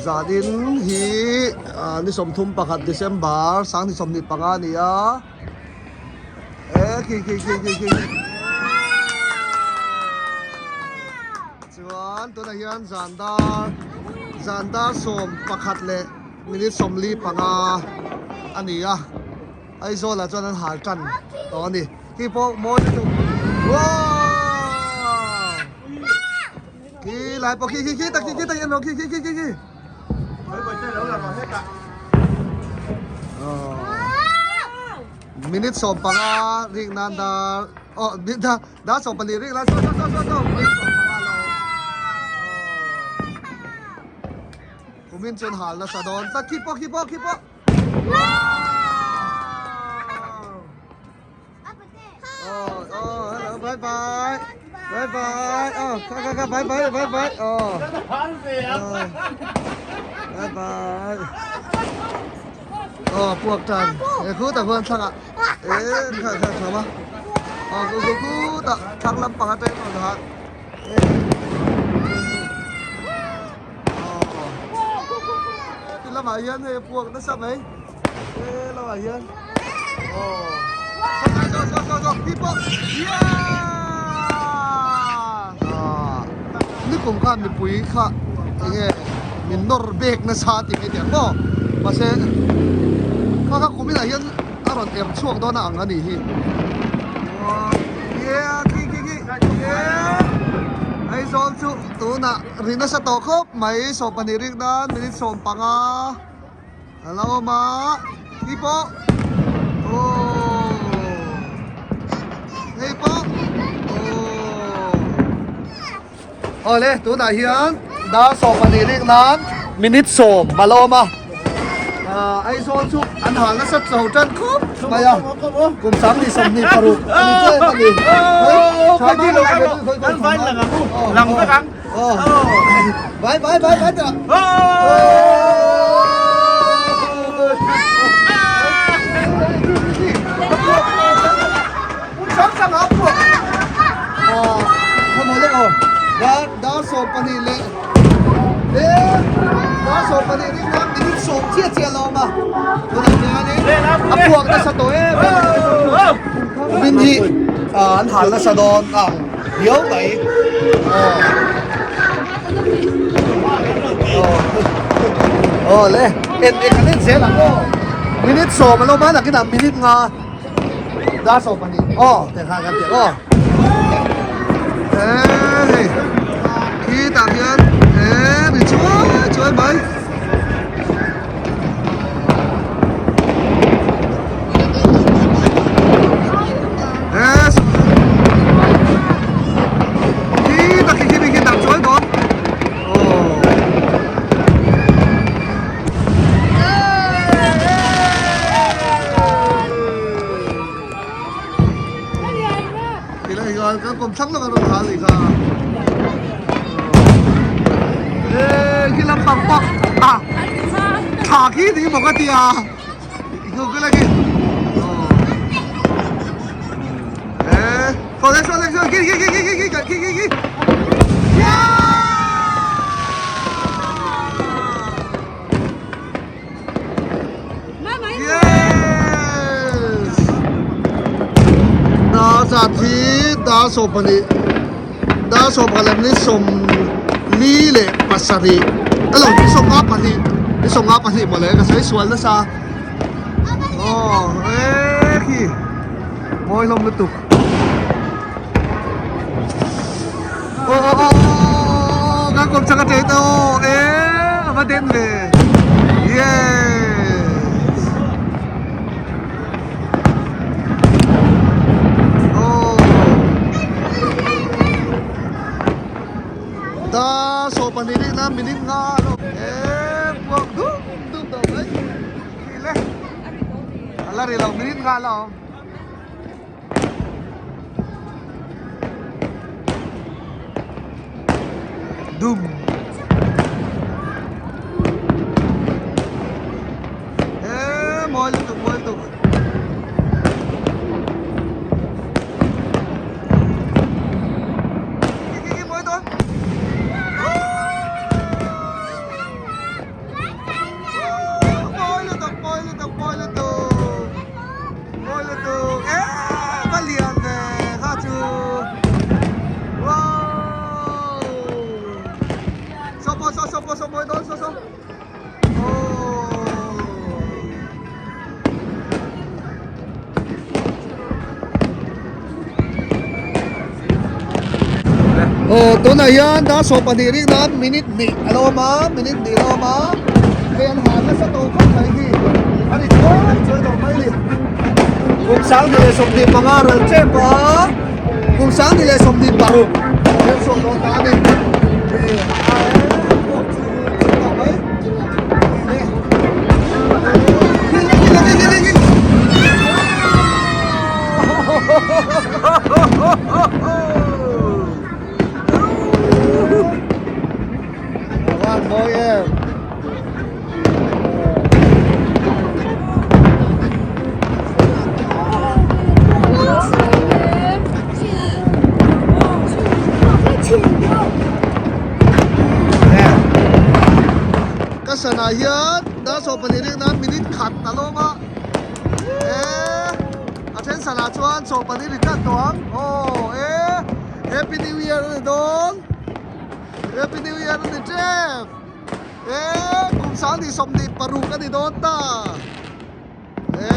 Zanin hi ni 31 December 2025 a ni a e khi khi khi khi khi chuan tunah hian zan dar zan dar 11 leh minute 45 a ni a. Aizawl ah chuan an hal tan tawh a ni. Khi pawh mawi lutuk. Wow! Khi lai pawh khi khi khi tak khi khi tak en rawh khi khi khi khi khi. Minute 15 rik nan dar oh dar 12 rik nan so so so so so minute 15 lo. Kumin chuan hal nasa dawn tlat khi pawh khi pawh khi pawh. Oh, oh, hello, bye bye. Bye bye. Oh, kha kha kha bye bye bye bye. Oh. Bye bye. Oh, puak tan. E khu ta huan thlang ah. E kha kha kha ma. Oh, khu khu khu ta thlang lam pang atang on ha. E. Ti lamah hian hei a puak nasa mai he lamah hian aw saw saw saw saw hi pawh yeah nikum khan mipui kha enge min nawr bek nasa tih mai teh ang maw mahse kha kha kum inah hian a rawn er chhuak dawn a ang a nih hi yeah khi khi khi yeah Aizawl chu tunah Ri nasa tawh khawp mai 12 rik nan minute 15 a lo awm a hi pawh aww hei pawh aww awle tunah hian dar 12 rik nan minute 10 a lo awm a Aizawl chu an hal nasa chho tan khawp mai a kum 2026 a ni tlem a ni Vai vai vai vai tawh. Dar 12 leh dar 12 ring nan minute 10 chiah chiah a lo awm a tunah hianin a puak nasa tawh em em kumin hi an hal nasa dawn a ang riau mai aw le en en kan en zel ang aw minute 10 a lo awm a nakinah minute nga Dar 12 aw teh khan kan tih aw hei khi tah hian he ri chuai chuai mai khi tak khi khi khi dak chuai dawn aw Ti lai hian kan kawm thlang lawk a rawn hal nih kha. E khi lampang pawh a thla khi ni maw ka tia khu khi lai khi. E saw le saw le saw khi khi khi khi khi khi khi khi. Yes! Dar zat hi dar 12 dar 11 leh minute 47 alo ni 52 ni 52 mawle ka sawi sual nasa aw e khi mawi hlawm lutuk aw aw aw kan kawm chak a ṭe ta aw e a va den ve yes aw dar 12 rik na minute nga lo e puak dum dum tawh mai khi le a la ri lo minute nga la awm. Dum. Ê, mawi lutuk, mawi lutuk. Ki, ki, ki, mawi dawn. mawi dawn saw saw. Aww. Aw tunah hian dar 12 rik nan minute hnih a lo awm a minute hnih a lo awm a hei an ha nasa tawh khawp mai hi a ni chuai chuai tawh mai a ni kum 2025 ral tep a kum 2026 hian sawn dawn ta a ni hei a pawh chu chu tawh mai Ka sanah hian dar 12 rik nan minute khat a lawm a e a then sanah chuan 12 ri tlat tawh ang aw e happy new year a ni dawn happy new year a ni tep e kum 2026 a ni dawn ta e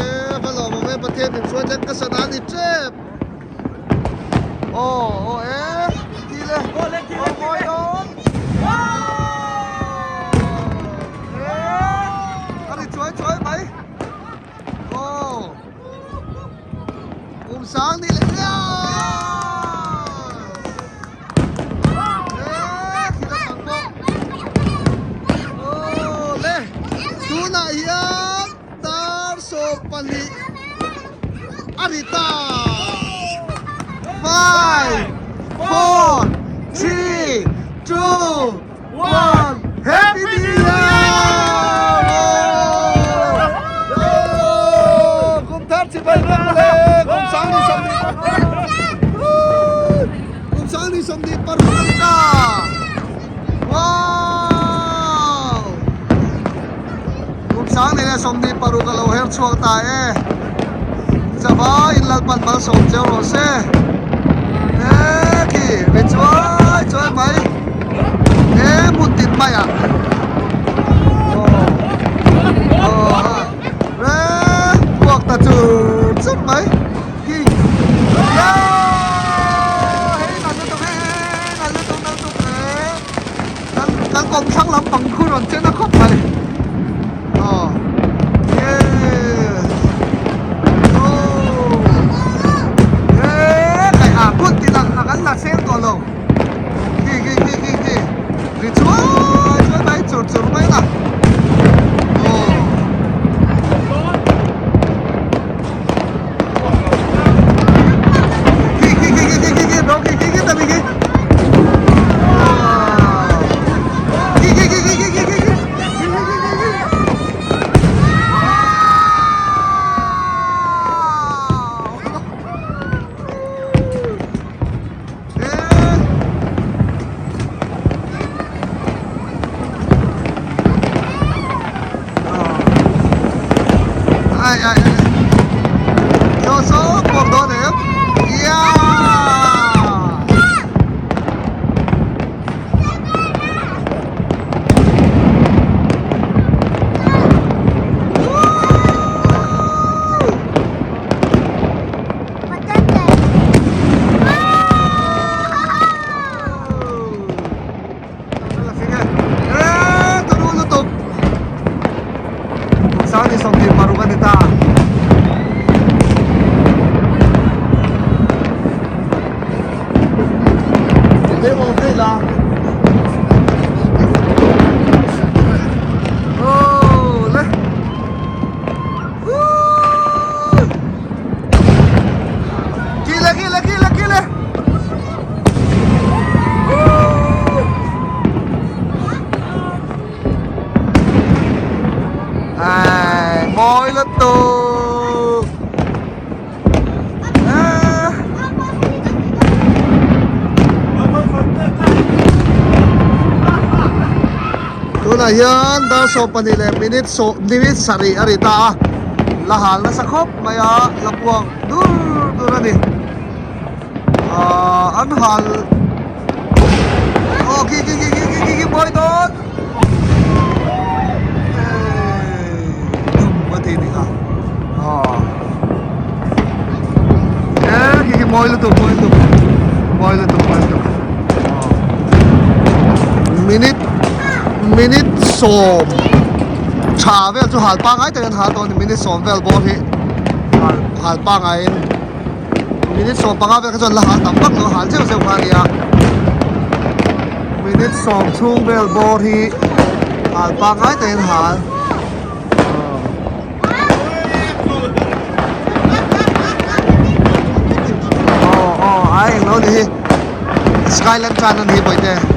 va lawm awm e Pathian min hruai thleng ka sanah a ni tep aw aw e khi le aw mawi dawn a ri chuai chuai mai aw kum sang ni leh e khi la pang pawh aw le tunah hian dar 12 a ri ta 5 4 3 2 1 Happy New Year! Kum thar chibai ram le kum sang ni som ni kum sang ni som ni paruk a ni ta wow kum sang ni leh 26 a lo her chhuak ta e chava in lalpan malsawm cheu rawh se e khi ri chuai chuai mai e hmun tin mai ah aw aw re puak ta chur chur mai khi hei nalh lutuk hei hei nalh lutuk nalh lutuk e kan kan kawmthlang lampang khu rawn chen a khawp mai aw yes oh e kai a kut tin a kan la seng tawh lo khi khi khi khi khi ri chuai chuai mai chur chur mai la oh khi khi khi khi khi khi đó khi khi khi tao khi khi khi khi khi khi khi khi khi khi khi Ai ai ai. So so puak dawn em. Yeah. Kile kile kile kile. Ai, mawi lutuk. Ah. Tunah hian dar 12 leh minute saw minute sarih a ri ta a, la hal nasa khawp mai a, la puak dur dur a ni. Ahh an hal aw khi khi khi khi khi khi mawi dawn. Minute minute sawm tha vel chu hal pangai takin an hal tawh a ni minute sawm vel bawr hi hal hal pangaiin minute 15 vel kha chuan la hal tam vak lo hal zeuh zeuh kha a ni a minute sawm chhung vel bawr hi hal pangai takin hal. Aw aw ai englo ni hi skyland tan a ni bawihte.